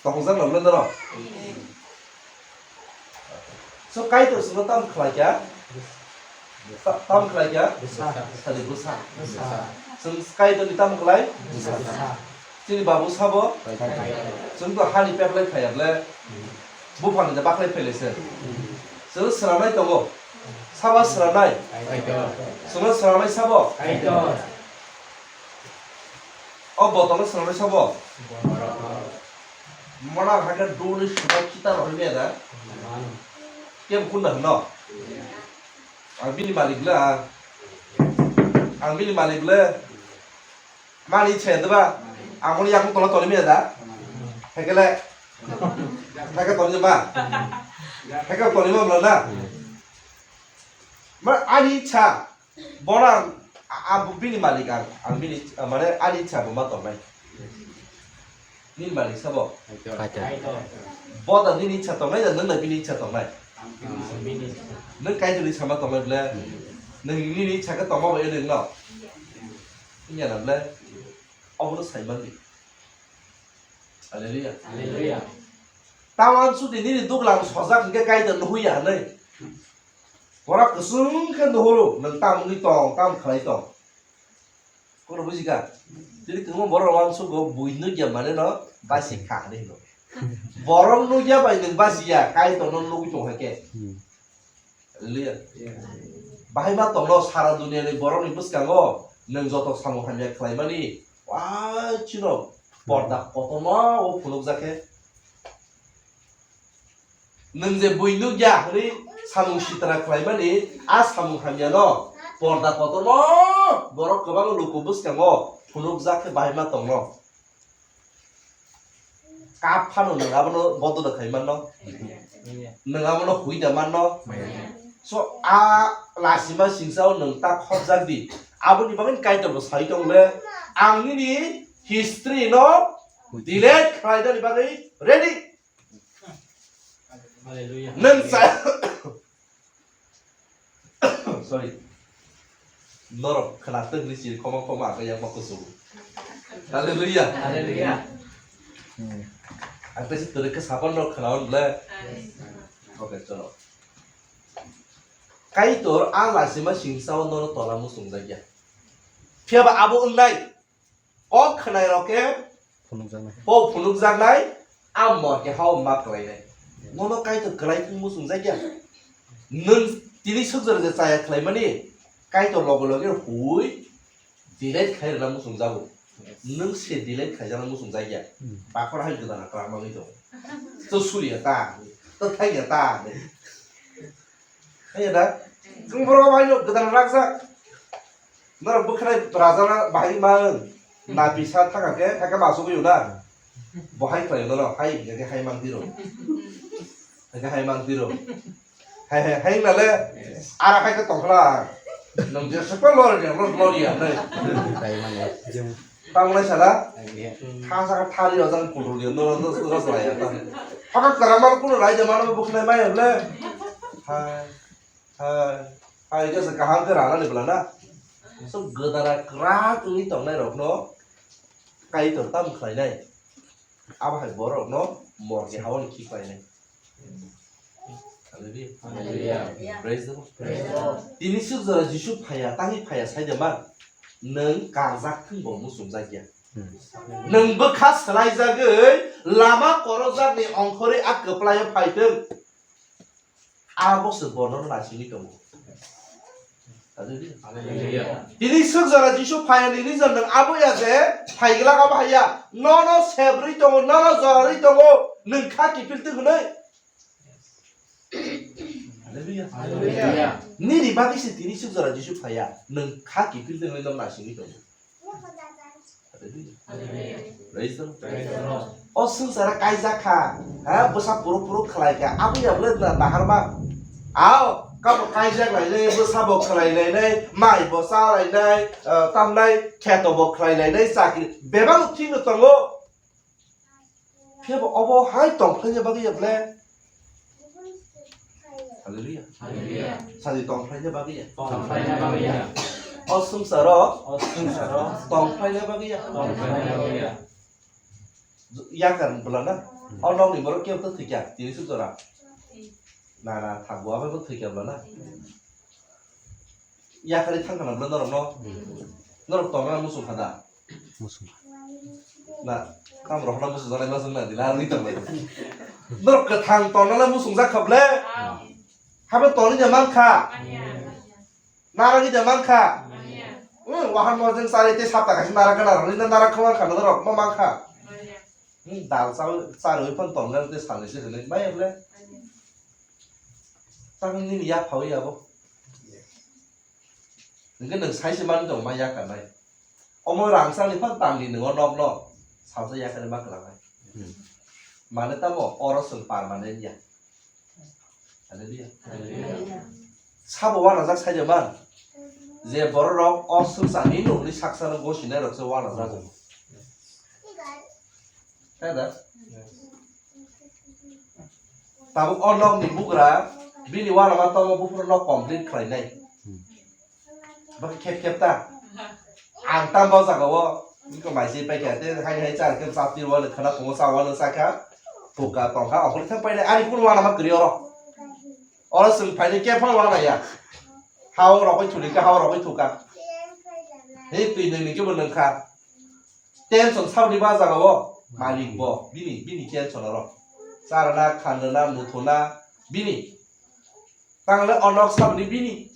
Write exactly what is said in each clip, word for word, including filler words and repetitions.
Tongthokjak na bwle norok? So Kaitor chwngno tam khlai kha? Ta-, tam khlai kha? Bwsa. Sadi bwsa. Bwsa. Chwng Kaitorni tam khlai? Bwsa. Chini babu sabo? Kaitor. Chwng to hani peklai phaiya bwle? Buphangni da baklai phailai se. Chwng swnamnai tongo. Sabo swnamnai? Kaitor. Chwngno swnamnai sabo? Kaitor. O botolno swnamnai sabo? Borok. Mona hakhe duli swnam kita rohorya da? Kebo khunda hwno? Ang bini malik le ang. Ang bini malik le. Mani chaya da ba? Ang moni yakung tola toli maya da? Hekele. Heke toli ba? Heke toli ba bla na? Ma ani cha. Bono ang, a-, a-, bini malik ang, ang bini, mane ani ichha bo ma tongnai. Nini malik sabo? Kaitor. Bo da nini ichha tongnai da, nwng da bini ichha tongnai? Nwng Kaitorni ichha ma tongnai bwle? Nwng nini ichha khe tongma bai nwng no? Wngya na bwle? Obono sai mandi. Hallelujah. Hallelujah. Tawan sudi nini duglang sojak hwnkhe Kaitor nuhuya hinwi. Borok kwchwng khe nuhuru, nwng tam wngwi tong, tam khlai tong. Kono buji kha? Tini kwbangma borok rok uansugo, bui nukya mane no basi kha hinwi hino. Borok nukya bai nwng basiya, Kaitor no nugwi tong hai khe. Hmm. Hallelujah. Bahai ma tongno sara duniya ni borok ni bwskango, nwng joto samung hamya khlaimani, uansino porda kotorma o phunukjak khe. Nwng je bui nukya hwnwi samung sitra khlaimani, a samung hamyano porda kotorma borok kwbang luku bwskango phunukjak khe bahai ma tongno. Kap phano nwng abono bodol khai manno, nwng abono hui da manno. So a lasima singsa o nwng ta khopjak di, aboni bagwi Kaitor bo sai tong le, ang nini history no delete khlai dani bagwi ready. Hallelujah. Nwng sa-, sorry. Norok khwna tongwi siri khoma khoma ang yakma kuchuk. Hallelujah. Hallelujah. Hmm. Ang tei si twerwi khe sapan rok khwna hwn ble. Okay, cholo. Kaitor a lasima singsa o nono tola muchung jakya. Phiya ba abo wngnai. Kok khwnairok khe phunukjaknai. Bo phunukjaknai, a morke hao ma kwlainai. Nono Kaitor kwlai thung muchungjakya. Nwng tini swkjwk je chaya khlaimani, Kaitor loge loge hui delete khai rwna muchungjago. Nwng se delete khaijakna muchungjakya. Hmm. Bakhor hai gwdana kwrak manwi tongo. To suriya ta, to thaiya ta. Haiya da? Chwng borok bai no gwdana rakjak. Norok bwkhwnai rajana bahai ma wng. Na bisa thaka khe, thaka ma sugui na. Bo hai khlai no, hai hingkha khe hai mang tiro. Hingkha hai mang tiro. Hai, hai, hai na le. Ara hai khe tongkhla. Nang je sekol lor ya, lor, lor ya, nai. Hai mang ya. Tamo nai sala? Amen. Tha saka thari o jang kudu ni no no no no ya ta. Haka karamal kudu rai de mano buknai mai le. Hai. Hai. Hai ke kaham ke rana ni bla na. So godara kra tuni tong nai rok no. Kai to tam khlai nai. Abo hai borok no mor ke hawan ki khlai nai. Hallelujah. Hallelujah. Praise the Lord. Praise the Lord. Tini suk jora Jisu phaya, tangwi phaya sai de man. Nwng karjak thung bo muchung jak ya. Hmm. Nwng bwkha swlai jagwi lama korojak ni ongkhorwi a kwplai o phai thung. Abo se bono no naisingwi tongo. Hallelujah. Hallelujah. Tini suk jora Jisu phaya ni reason nwng abo ya je phai glak abo haya. Nono sebrwi tongo, nono jorarwi tongo, nwng kha kiphil twi hwnwi. Hallelujah. Hallelujah. Nini bagwi se tini suk jora Jisu phaya, nwng kha kiphil twi hwnwi nono naisingwi tongo. Hallelujah. Hallelujah. Praise the Lord. Praise the Lord. O swngchara kaijak kha, ha, bwsa puruk puruk khlai kha, aboni abole na naharma. Ao, kabo kaijak lainai, bwsa bo khlai lainai, mai bo cha lainai, eh, tamnai, kheto bo khlai lainai, chakri, bebak thik no tongo. Phiya bo obo hai tong phlai ya bagwi ya ble. Hallelujah. Hallelujah. Sadi tong phlai ya bagwi ya. Tong phlai ya bagwi ya. O swngcharo. O swngcharo. Tong phlai ya bagwi ya. Tong phlai ya bagwi ya. Yakar bwla na? O nokni borok kebo to thwikya, tini suk jora. Na, na, thak bo abai bo thwikya bwla na. Yakarwi thangkha na bwla norok no. Norok tongna musung kha da. Musung. Na, kam rok na musung janai ma sung na di, na rwi tong lai. Norok kwthang tongna le musung jak kha ble. Habe tongni de man kha. Naragwi de man kha. Hmm, wahan mojeng chari te sapta kaisa narak gana rok, nini narak kha man kha, norok ma man kha. Hmm, dal chao, chari oi phan tong nang te sal ni se hwnwi, mai ble. Tang nini yak phawi abo. Hwnkhe nwng sai se man tong ma yak kanai. Omo rang chani phan tang di nwng o nok no. Salsa yak kanai ma kwlangnai. Hmm. Mane tamo oro chwng permanent ya. Hallelujah. Hallelujah. Sabo wanajak sai de man. Je borok rok o swngcharni nokni saksano gosinai rok se wanajago. Khe da? Tabuk o nokni bugra bini wanama tamo buphuru nok complete khlainai. Bwkhe khep khep ta. Ang tam bo jaga o, iko mai se paikha, te hai hai char khe chapti wano khana tongo, sa wano sakha. Phuka tongkha, okhorli thang painai, ani kunu wanama kwrwi oro. Oro chwng phainai khe phano wana ya. Hao rokoi thuli kha, hao rokoi thuka. Hei twi nwng ni kebo nwng kha. Tension saboni ba jaga o, malik bo, bini, bini tension oro. Charana, khanrwna, muthuna, bini. Tangle o nok saboni bini.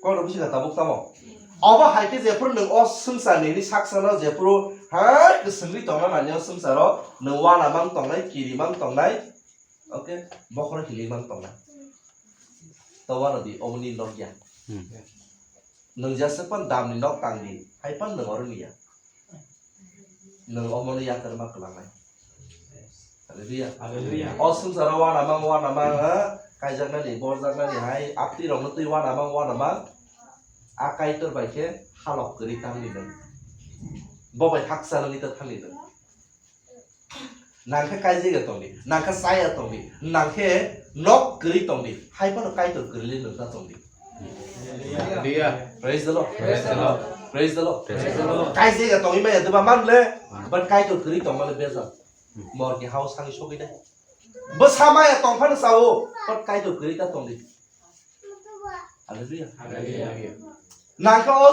Kono bisi kha tabuk tamo. Obo hai khe jephuru nwng o swngcharni ni saksano jephuru hai kwswngwi tongna nani o swngcharo nwng wanamang tongnai, kirimang tongnai, okay, bokhorok hilimang tongnai. To wano di, omo ni nok ya. Hmm. Nwng jesa pan damni nok tang di, hai pan nwng oro ni ya. Nwng omono yakarma kwlangnai. Hallelujah. Hallelujah. O swngcharo wanamang, wanamang, ha? Kaijaknani, borjaknani hai, aptirokno twi wanamang, wanamang. A Kaitor bai khe halok kwrwi tangni nwng. Bo bai haksa nangwi ta thangni nwng. Nang khe kaijak ya tongdi, nang khe chaya tongdi, nang khe nok kwrwi tongdi, hai phano Kaitor kwrwi le nwng ta tongdi. Hallelujah. Praise the Lord. Praise the Lord. Praise the Lord. Praise the Lord. Kaijak ya tongwi maya diba man le, but Kaitor kwrwi tongma le bejak. Mor ni hao sangi sogwi nai. Bwsa maya tong phano sao, but Kaitor kwrwi ta tongdi. Hallelujah. Hallelujah. Nang khe o